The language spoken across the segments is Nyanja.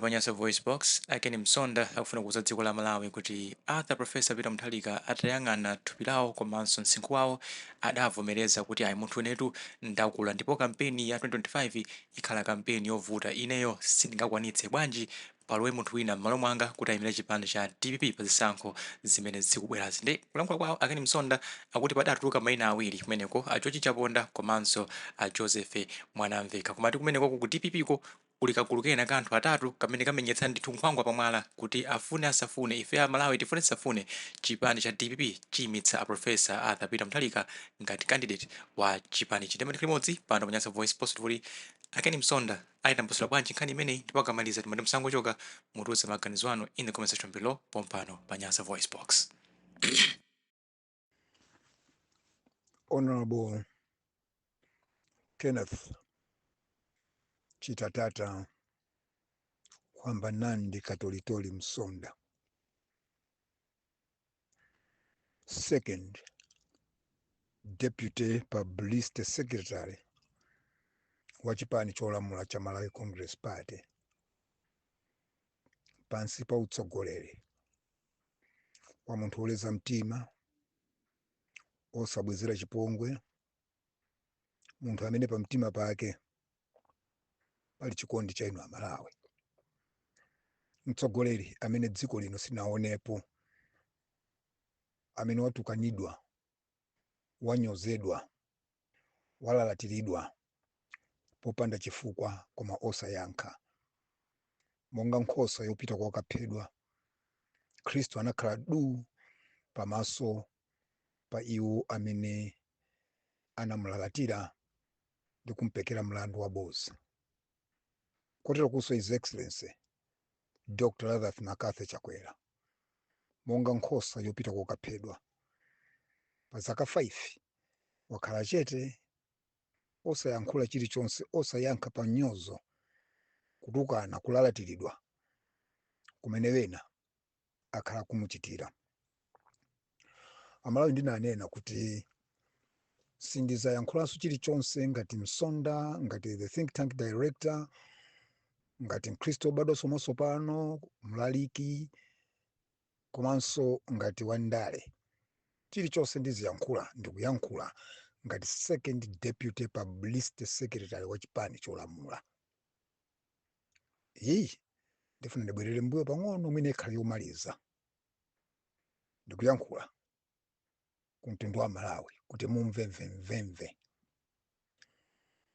Pa Nyasa VoiceBox, a Ken Msonda akufuna kuuza dziko la Malawi kuti Arthur Professor Peter Mutharika atayang'ana thupi lawo komanso msinkhu wawo adavomereza kuti ayi, munthu inetu ndakula ndipo kampeni ya 2025 ikhala kampeni yovuta, ineyo sindingakwanitse, bwanji palowe munthu wina m'malo mwanga kuti ayimire chipani cha dpp pa zisankho zimene zikubwerazi. Nde kulankhula kwawo a Ken Msonda akuti padatuluka maina awiri kumeneko, a George Chaponda komanso a Joseph Mwanamvekha, koma ati kumeneko ku dpp ko kuli kagulu kena ka anthu atatu kamene kamenyetsa ndithu nkhwangwa pamwala kuti afune asafune, ife a Malawi tifune tisafune, chipani cha dpp chiimitsa a Professor Arthur Peter Mutharika ngati candidate wa chipanichi. Ndiye tikhale limodzi pano pa Nyasa VoiceBox kuti a Ken Msonda ayitambasula bwanji nkhani imeneyi, ndipo akamaliza timati musangochoka, mutiuze maganizo anu in the comment section below pompano pa Nyasa VoiceBox. Honorable Kenneth Chitatata Kwambanandi Katolitoli Msonda, second deputy publicity secretary wa chipani cholamula cha Malawi Congress Party pansi pa utsogoleri wa munthu woleza mtima, osabwezera chipongwe, munthu amene pamtima pake pali chikondi cha inu Amalawi, mtsogoleri amene dziko lino sinaonepo, amene watukanidwa, wanyozedwa, walalatiridwa popanda chifukwa koma osayankha. Monga nkhosa yopita kokaphedwa, Khristu anakhala duu pamaso pa iwo amene anamulalatira ndi kumpekera mlandu wabodza. Kotero kunso His Excellency Dr. Lazarus McCarthy Chakwera, monga nkhosa yopita kokaphedwa, pa zaka 5 wakhala chete, osayankhula chilichonse, osayankha pa nyozo, kutukana, kulalatiridwa kumene wena akhala kumuchitira. Amalawi, ndinanena kuti sindizayankhulanso chilichonse ngati Msonda, ngati the think tank director, ngati mkhristu obadwanso mwatsopano, mlaliki, komanso ngati wandale. Chilichonse ndiziyankhula, ndikuyankhula ngati second deputy publicity secretary wa chipani cholamula. Iyi ndifuna ndibwerere mbuyo pang'ono, mwina ikhale yomaliza ndikuyankhula ku mtundu wa Malawi kuti mumve mvemvemve.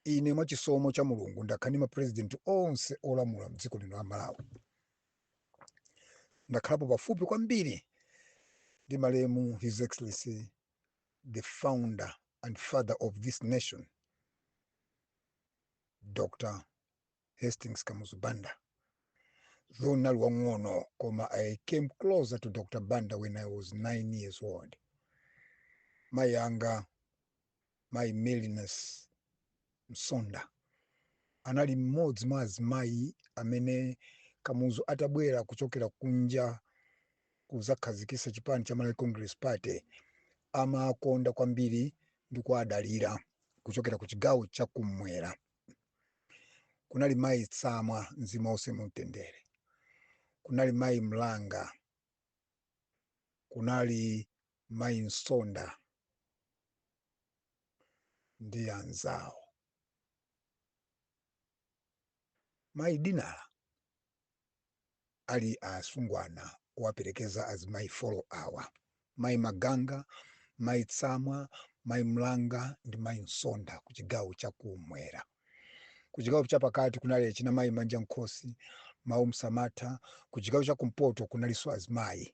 Ine mwachisomo cha Mulungu ndakhala ndi mapresident onse olamula mdziko lino la Malawi. Ndakhalapo pafupi kwambiri ndi malemu His Excellency the founder and father of this nation, Dr. Hastings Kamuzu Banda. Though nali wang'ono, koma I came closer to Dr. Banda when I was 9 years old. Mayi anga, mayi Melinus Msonda, anali mmodzi mwa azimayi amene Kamuzu atabwera kuchokera kunja kudzakhazikitsa chipani cha Malawi Congress Party amakonda kwambiri ndi kuadalira kuchokera ku chigawo cha kummwera. Kunali mayi Tsamwa, mzimu wonse mumtendere, kunali mayi Mlanga, kunali mayi Msonda ndi anzawo. Mayi Dinala ali asungwana owaperekeza azimayi four awa: mayi Maganga, mayi Tsamwa, mayi Mlanga ndi mayi Msonda ku chigawo cha kummwera. Ku chigawo chapakati kunali achina mayi Manja Nkhosi, Mawu Msamatha. Ku chigawo cha kumpoto kunalinso azimayi.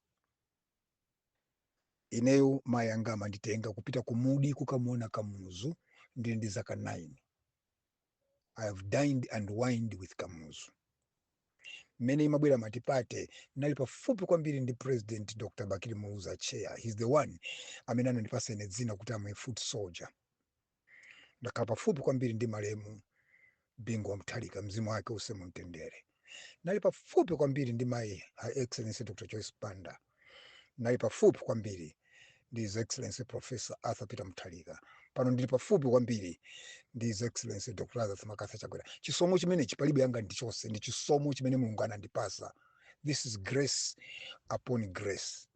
Ineyo mayi anga amanditenga kupita kumudi kukamuona Kamuzu ndili ndi zaka 9. I have dined and wined with Kamuzu. Mmene imabwera multiparty, nali pafupi kwambiri ndi President Dr. Bakili Muluzi chair. He's the one amene anandipasa ine dzina kuti am a foot soldier. Ndakhala pafupi kwambiri ndi malemu Bingu wa Mutharika, mzimu wake use mumtendere. Nali pafupi kwambiri ndi mayi Her Excellency Dr. Joyce Banda. Nali pafupi kwambiri ndi His Excellency Professor Arthur Peter Mutharika. Pano ndili pafupi kwambiri ndi His Excellency Dr Lazarus McCarthy Chakwera. Chisomo chimenechi palibe yanga ndichonse, ndi chisomo chimene Mulungu anandipasa. This is grace upon grace.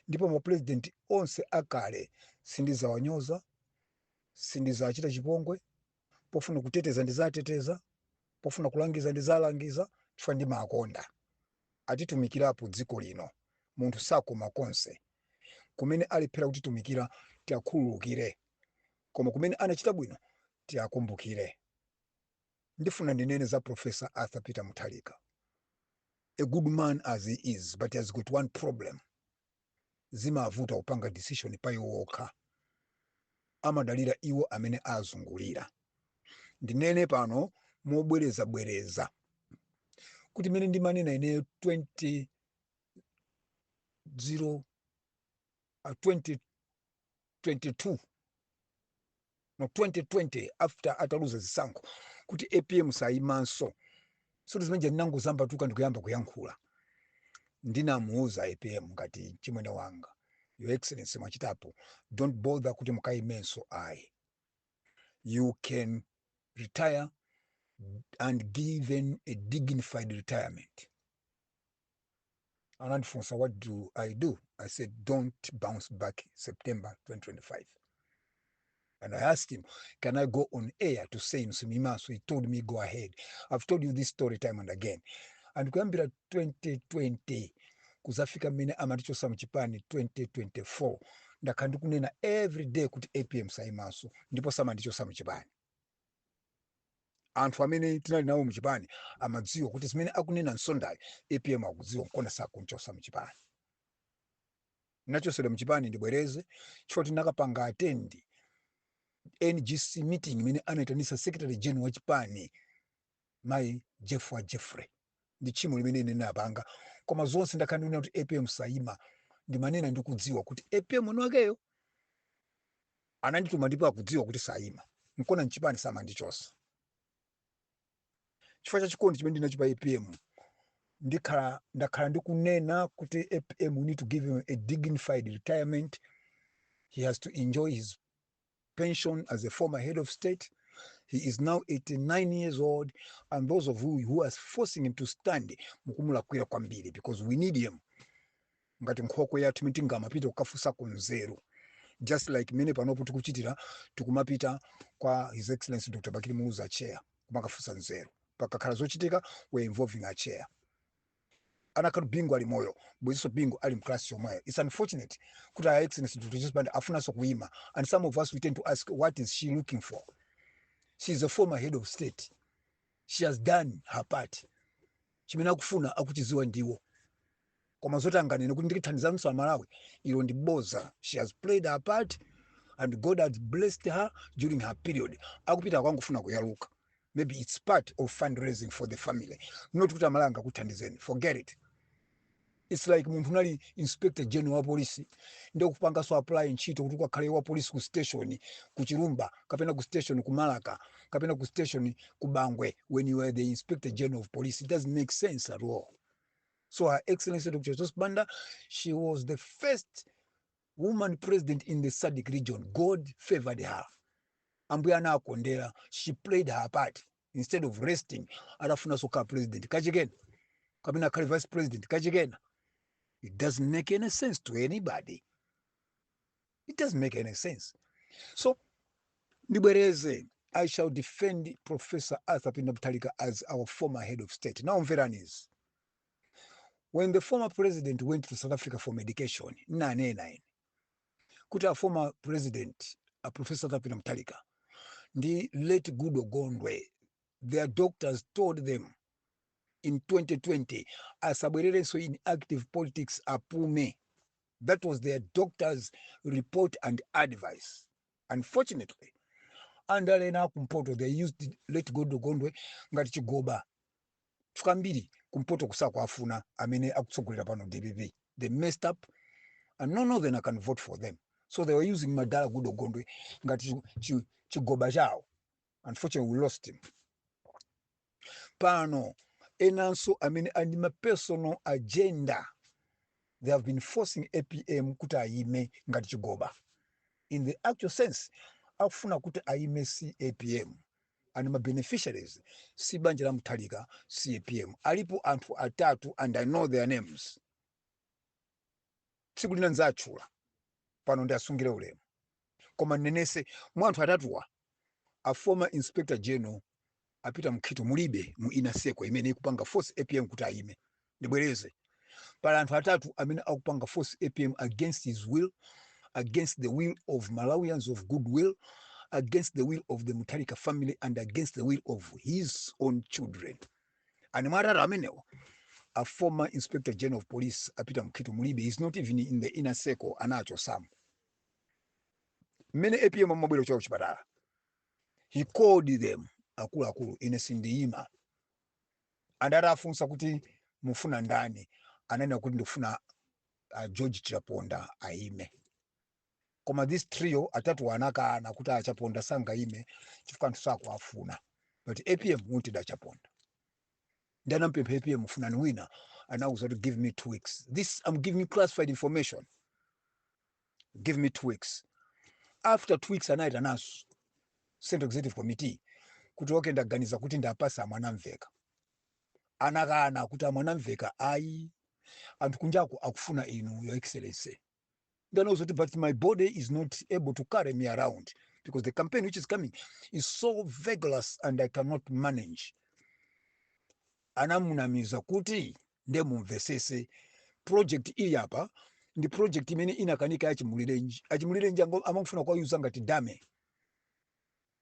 Ndipo mapresident onse akale sindizawanyoza, sindizachita chipongwe. Pofuna kuteteza ndizateteza, pofuna kulangiza ndizalangiza, chifukwa ndimakonda. Atitumikirapo dziko lino. Munthu sakoma konse. Kumene alephera kutitumikira tiakhululukire, koma kumene anachita bwino tiakumbukire. Ndifuna ndinene za Professor Arthur Peter Mutharika. A good man as he is, but he has got one problem: zimavuta kupanga decision pa iwo okha, amadalira iwo amene azungulira. Ndinene pano mobwerezabwereza kuti mene ndimanena ineyo 20 0 2022, no, 2020, after ataluza zisankho, kuti APM sayimanso, so zimene ndinangozambatuka ndikuyamba kuyankhula. Ndinamuuza APM ngati chimwene wanga, "Your Excellency, mwachitapo, don't bother kuti mukayimenso ayi. You can retire and given a dignified retirement." Anandifunsa, "What do I do?" I said, "Don't bounce back September 2025." And I asked him, "Can I go on air to say msumimaso?" He told me, "Go ahead." I've told you this story time and again. And kuyambira 2020 kuzafika mmene amatichosa mchipani 2024, ndakhala ndikunena every day kuti APM sayimanso, ndipo samandichosa mchipani. Anthu amene tinali nawo mchipani amadziwa kuti zimene akunena Msondayo APM akudziwa, nkona sakunchosa mchipani. Nachosedwa mchipani, ndibwereze, chifukwa tinakapanga attend NGC meeting imene anaitanisa secretary general wa chipani, mayi Jeff wa Jeffrey. Ndi tchimo limene ine ndinapanga, koma zonse ndakhala ndikunena kuti APM sayima. Ndimanena ndikudziwa kuti APM mwini wakeyo anandituma ndipo akudziwa kuti sayima, nkona mchipani samandichosa. Chifukwa cha chikondi chimene ndinacho pa APM, ndakhala ndikunena kuti APM, we need to give him a dignified retirement. He has to enjoy his pension as a former head of state. He is now 89 years old, and those of you who are forcing him to stand, mukumulakwira kwambiri, because we need him ngati nkhokwe yathu imene tingamapita kukafunsa nzeru, just like mene panopo tikuchitira, tikumapita kwa His Excellency Dr Bakili Muluzi chair kumakafunsa nzeru. Pakakhala zochitika, we're involving a chair. Anakhala Bingu ali moyo, bwezinso Bingu ali mklasi yomweyo. It's unfortunate kuti Her Excellency Dr Joyce Banda afunanso kuyima, and some of us, we tend to ask, what is she looking for? She is a former head of state. She has done her part. Chimene akufuna akuchidziwa ndiwo, koma zoti anganene kuti ndikithandizanso Amalawi, ilo ndi boza. She has played her part and God has blessed her during her period. Akupita akangofuna kuyaluka. Maybe it's part of fundraising for the family, not kuti Amalawi angakuthandizeni. Forget it. It's like munthu unali inspector general wa polisi, ndikupanganso apply ntchito kuti ukakhale wa polisi ku station ku Chilumba, kapena ku station ku Malaka, kapena ku station ku Bangwe, when you are the inspector general of police. It doesn't make sense at all. So Her Excellency Dr Joyce Banda, she was the first woman president in the SADC region. God favored her. Ambuye anakondera. She played her part. Instead of resting, atafunanso kukhala president kachikena, kapena akhale vice president kachikena, it doesn't make any sense to anybody. It doesn't make any sense. So ndibwereze, I shall defend Professor Arthur Peter Mutharika as our former head of state. Now mverani izi. When the former president went to South Africa for medication, nanena ine kuti a former president, a Professor Arthur Peter Mutharika, ndi late Goodall Gondwe, their doctors told them in 2020 asabwererenso in active politics, apume. That was their doctor's report and advice. Unfortunately, andale ena akumpoto, they used late Goodall Gondwe ngati chigoba. Chifukwa kumpoto kusakuafuna amene akutsogolera pano DPP. They messed up and no northerner can vote for them, so they were using madala Goodall Gondwe ngati chigoba chawo. Unfortunately, we lost him. Pano enanso amene ali ma personal agenda, they have been forcing APM kuti ayime ngati chigoba. In the actual sense, akufuna kuti aime si APM, and ma beneficiaries si banja la Mutharika, si APM. Alipo anthu atatu and I know their names. Tsiku lina nzatchula, pano ndi asungire ulemu. Koma nenese mwa anthu atatuwa, a former Inspector General a Peter Mukhito mulibe mu inner circle imene ikupanga force APM kuti aime. Ndibwereze, pali anthu atatu amene akupanga force APM against his will, against the will of Malawians of goodwill, against the will of the Mutharika family and against the will of his own children. And mwa atatu amenewo, a former Inspector General of Police a Peter Mukhito mulibe. Is not even in the inner circle. Anacho sam mmene APM amabwera kuchoka kuchipatala, he called them, "Akuluakulu, ine sindiyima." And atafunsa kuti mufuna ndani, ananena kuti ndikufuna George Chaponda aime. Koma this trio atatu anakana kuti aChaponda sangaime chifukwa anthu sakuafuna, but APM wanted aChaponda. Ndi anampempha APM, "Funani wina." Anauza kuti, "Give me 2 weeks. This, I'm giving you classified information. Give me 2 weeks." After 2 weeks anayitananso Central Executive Committee kuti, "Okay, ndaganiza kuti ndapasa aMwanamveka." Anakana kuti aMwanamveka ayi, anthu kunjaku akufuna inu, Your Excellency. Ndanauza kuti, "But my body is not able to carry me around because the campaign which is coming is so vigorous and I cannot manage." Anamunamiza kuti ndemumvesese, project ili apa ndi project imene inakanika yaChimulirenji. AChimulirenji amafuna kuwayuza ngati dummy.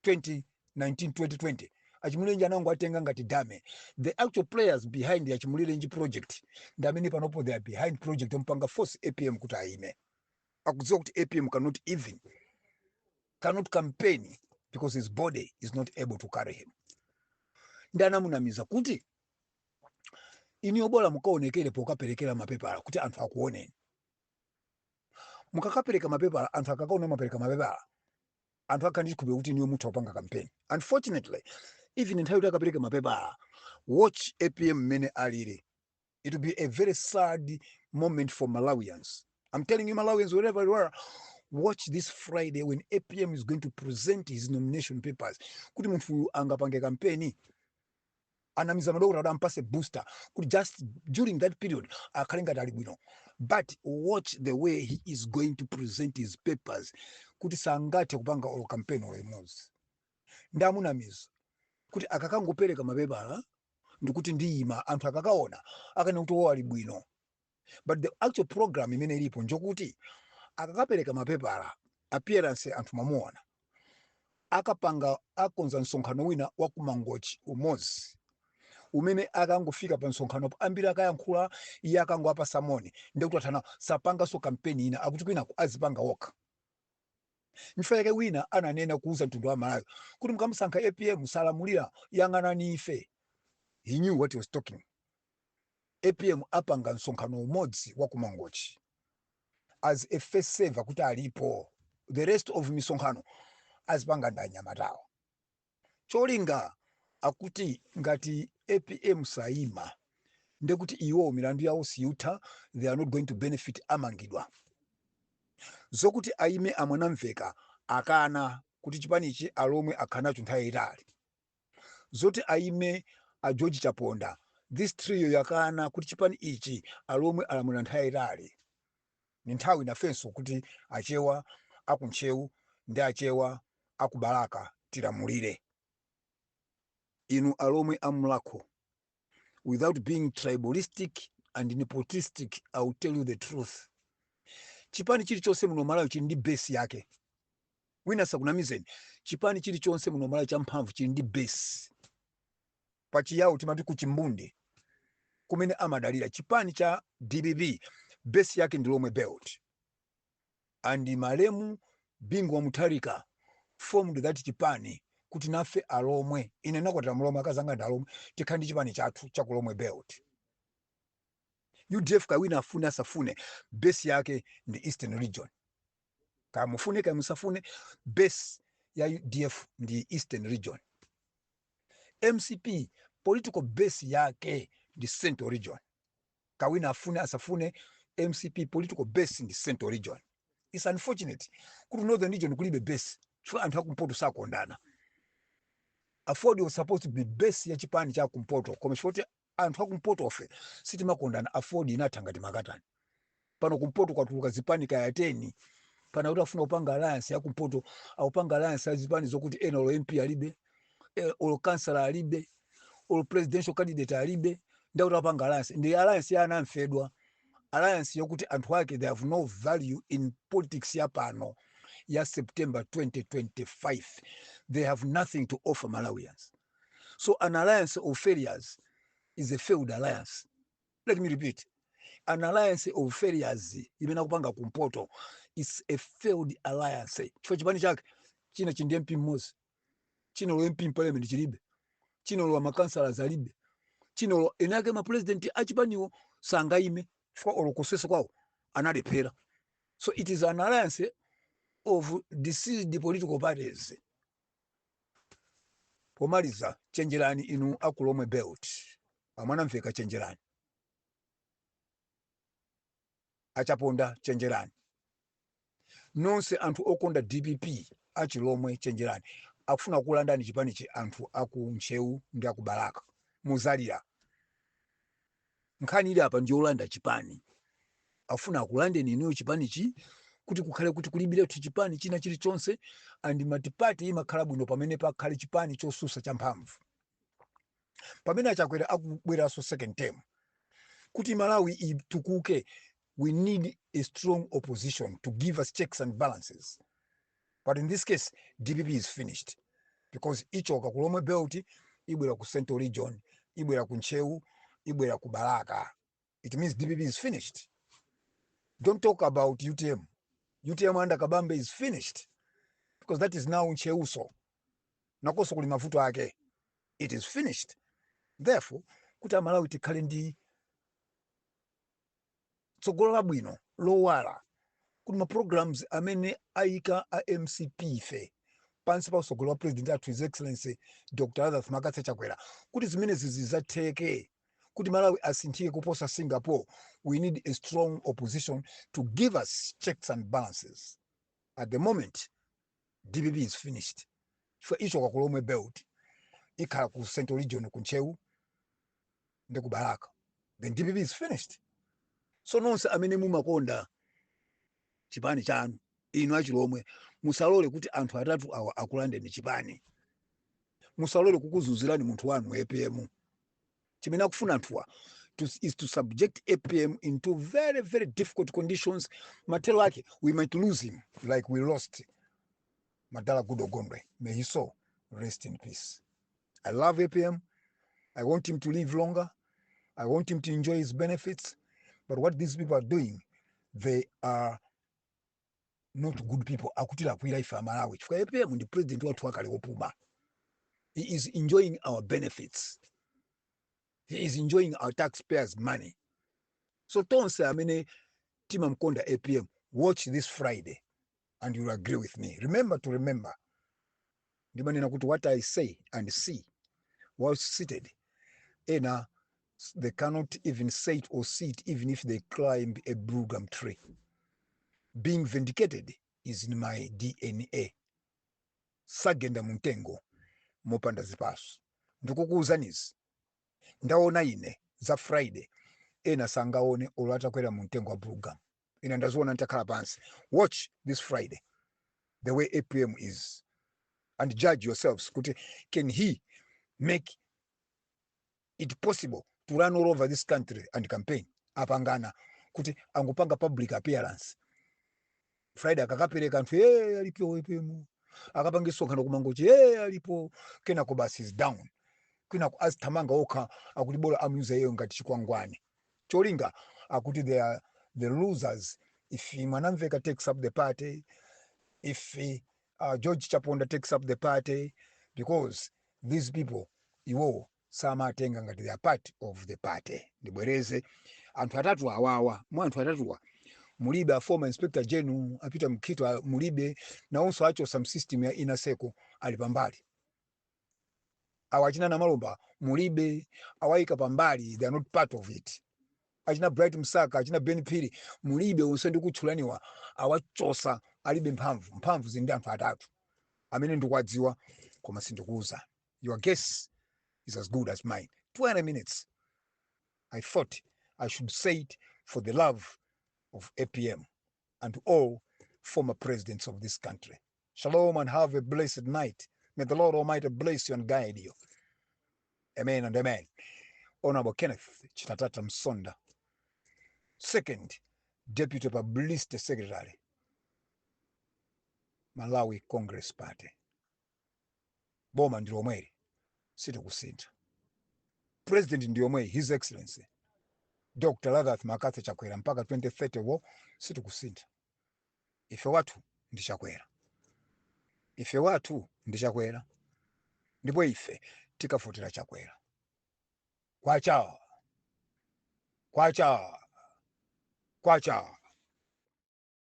2019, 2020, aChimulirenji anango atenga ngati dummy. The actual players behind yaChimulirenji project ndi amene panopo they are behind project mpanga force APM kuti aime. Akudziwa kuti APM cannot even cannot campaign because his body is not able to carry him. Ndi anamunamiza kuti iniyo bola mukaonekere pokaperekera mapepala kuti anthu akuoneni. Mukakapereka mapepala, anthu akakaona mapereka mapepala, anthu akhala ndi chikhulupiriro kuti iniyo mutha kupanga campaign. Unfortunately, even nthawi kuti akapereka mapepala, watch APM mmene alili. It will be a very sad moment for Malawians. I'm telling you, Malawians, wherever you are, watch this Friday when APM is going to present his nomination papers, kuti munthu uyu angapange kampeni. Anamiza madokota kuti ampase booster kuti just during that period akhale ngati ali bwino, but watch the way he is going to present his papers, kuti sangathe kupanga olo campaign olo imodzi. Ndamunamiza kuti akakangopereka mapepala ndikuti ndiyima, anthu akakaona akane kuti wo ali bwino. But the actual program imene ilipo njokuti akakapereka mapepala, appearance anthu mamuona, akapanga akonza msonkhano wina wa kuMangochi umodzi umene akangofika pa msonkhano, ambiri akayankhula, iye akangoapasa moni, ndekuti athana, sapanganso kampeni ina. Akuti kwinaku azipanga wokha. Nchifukwa chake wina ananena kuuza mtundu wa Malawi kuti mukamusankha APM salamulira, yang'anani ife. He knew what he was talking. APM apanga msonkhano umodzi wa kuMangochi as a face saver kuti alipo. The rest of misonkhano azipanga ndi anyamatawo. Cholinga akuti ngati APM sayima, ndekuti iwo milandu yawo siyutha, they are not going to benefit, amangidwa. Zokuti aime aMwanamveka, akana kuti chipanichi alomwe akhala nacho nthawi yayitali. Zoti aime a George Chaponda, this trio yakana kuti chipani ichi alomwe alamulira nthawi yayitali, ni nthawi nafenso kuti Achewa akuNtcheu ndi Achewa akuBalaka tilamulire. Inu alomwe amulakho, without being tribalistic and nepotistic, I will tell you the truth. Chipani chilichonse muno Malawi chili ndi base yake. Wina sakunamizeni, chipani chilichonse muno Malawi champhamvu chili ndi base. Pachiyawo timati kuchimbundi kumene amadalira. Chipani cha DPP base yake ndi Lomwe Belt, and malemu Bingu wa Mutharika formed that chipani kuti nafe alomwe, ine nakwatira mlomwe, akazanga ndi alomwe, tikhale ndi chipani chathu chaku Lomwe Belt. UDF, kawina afune asafune, base yake ndi Eastern Region. Kamufune kamusafune, base ya UDF ndi Eastern Region. MCP political base yake ndi Central Region. Kawina afune asafune, MCP political base ndi Central Region. It's unfortunate kuti Northern Region kulibe base chifukwa anthu akumpoto sakondana. AFORD was supposed to be base ya chipani cha kumpoto, koma chifukwa kuti anthu akumpoto ofe sitimakondana, AFORD inatha ngati makatani. Pano kumpoto kwatuluka zipani kaya 10. Pana kuti afuna kupanga alliance ya kumpoto, akupanga alliance ya zipani zokuti ena olo MP alibe, olo kansala alibe, olo presidential candidate alibe. Ndakuti apanga alliance ndi alliance ya anamfedwa, alliance yokuti anthu ake they have no value in politics ya pano ya September 2025. They have nothing to offer Malawians. So an alliance of failures is a failed alliance. Let me repeat: an alliance of failures imene akupanga kumpoto is a failed alliance, chifukwa chipani chake china chindi MP mmodzi, china olo MP parliament chilibe, china olo makansala alibe, china olo ene ake mapresident achipaniwo sangaime chifukwa olo kusesa kwawo analephera. So it is an alliance of deceased political parties. Pomaliza, chenjerani inu akulomwe belt, amwanamveka chenjerani, achaponda chenjerani, nonse anthu okonda DPP achilomwe chenjerani. Akufuna kulandani chipanichi anthu aku Ntcheu ndi aku Balaka, muzalira. Nkhani ili apa ndiyolanda chipani. Afuna akulandeni inuyo chipanichi kuti kukhale kuti kulibiretu chipani china chilichonse. And multiparty imakhala bwino pamene pakhale chipani chosusa champhamvu. Pamene achakwera akubweranso second term, kuti Malawi itukuke, we need a strong opposition to give us checks and balances. But in this case DPP is finished, because ichoka ku Lomwe belt, ibwera ku Central Region, ibwera ku Ntcheu, ibwera ku Balaka. It means DPP is finished. Don't talk about UTM. UTM under Kabambe is finished, because that is now Ntcheuso, nakonso kuli mavuto ake. It is finished. Therefore, kuti Amalawi tikhale ndi tsogolo labwino lowala, kuti ma programs amene ayika a MCP ife pansi pa usogolo wa president athu, His Excellency Dr Lazarus Makatse Chakwera, kuti zimenezi zidzatheke, kuti Malawi asinthike kuposa Singapore, we need a strong opposition to give us checks and balances. At the moment DPP is finished, chifukwa ichoka ku Lomwe belt, ikhala ku Central Region, ku Ntcheu ndi ku Balaka, then DPP is finished. So nonse amene mumakonda chipani chanu, inu achilomwe, musalole kuti anthu atatu awa akulandeni chipani. Musalole kukuzunzirani munthu wanu APM. Chimene akufuna anthuwa is to subject APM into very, very difficult conditions. Matelo ake we might lose him like we lost Madala Goodall Gondwe. May his soul rest in peace. I love APM. I want him to live longer. I want him to enjoy his benefits. But what these people are doing, they are not good people. Akutilakwira ife Amalawi, chifukwa APM ndi president wathu wakale wopuma. He is enjoying our benefits. He is enjoying our taxpayers' money. So tonse amene timamkonda APM, watch this Friday and you'll agree with me. Remember to remember, ndimanena kuti what I say and see while seated, ena they cannot even say it or see it even if they climb a bluegum tree. Being vindicated is in my DNA. Sagenda mumtengo mopanda zipaso. Ndikukuwuzanizi, ndaona ine za Friday, ena sangaone olo atakwera mumtengo wa bluegum. Ine ndaziona nditakhala pansi. Watch this Friday, the way APM is, and judge yourselves kuti can he make it possible to run all over this country and campaign? Apangana kuti angopanga public appearance Friday, akakapereka anthu, "Hey, alipo APM." Akapanga isonkhano kumangochi, "Hey, alipo." Kenako basi, is down. Kwinako azithamanga okha. Akuti bola amuyuza iyeyo ngati chikwangwani. Cholinga akuti they are the losers. If Mwanamveka takes up the party, if George Chaponda takes up the party, because these people iwowo samatenga ngati they are part of the party. Ndibwereze, anthu atatu awawa, mwa anthu atatuwa mulibe a former inspector general apita Mukhito, mulibe nawonso achosa msystem ya inner circle, ali pambali. Awa achina Namalomba mulibe, awayika pambali, they are not part of it. Achina Bright Msaka, achina Ben Phiri, mulibe. Onse ndikutchulaniwa awachosa, alibe mphamvu. Mphamvu zili ndi anthu atatu amene ndikuwadziwa, koma sindikuuza. Your guess is as good as mine. 20 minutes. I thought I should say it for the love of APM and all former presidents of this country. Shalom and have a blessed night. May the Lord Almighty bless you and guide you. Amen and amen. Honorable Kenneth Chitatata Msonda, Second Deputy Publicity Secretary, Malawi Congress Party. Boma ndi lomweli, sitikusintha. President ndi yomweyi, His Excellency Dr Lazarus McCarthy Chakwera, mpaka 2030 wo, sitikusintha. Ife wathu ndi Chakwera, ife wathu ndi Chakwera, ndipo ife tikavotera Chakwera. Kwacha, kwacha, kwacha!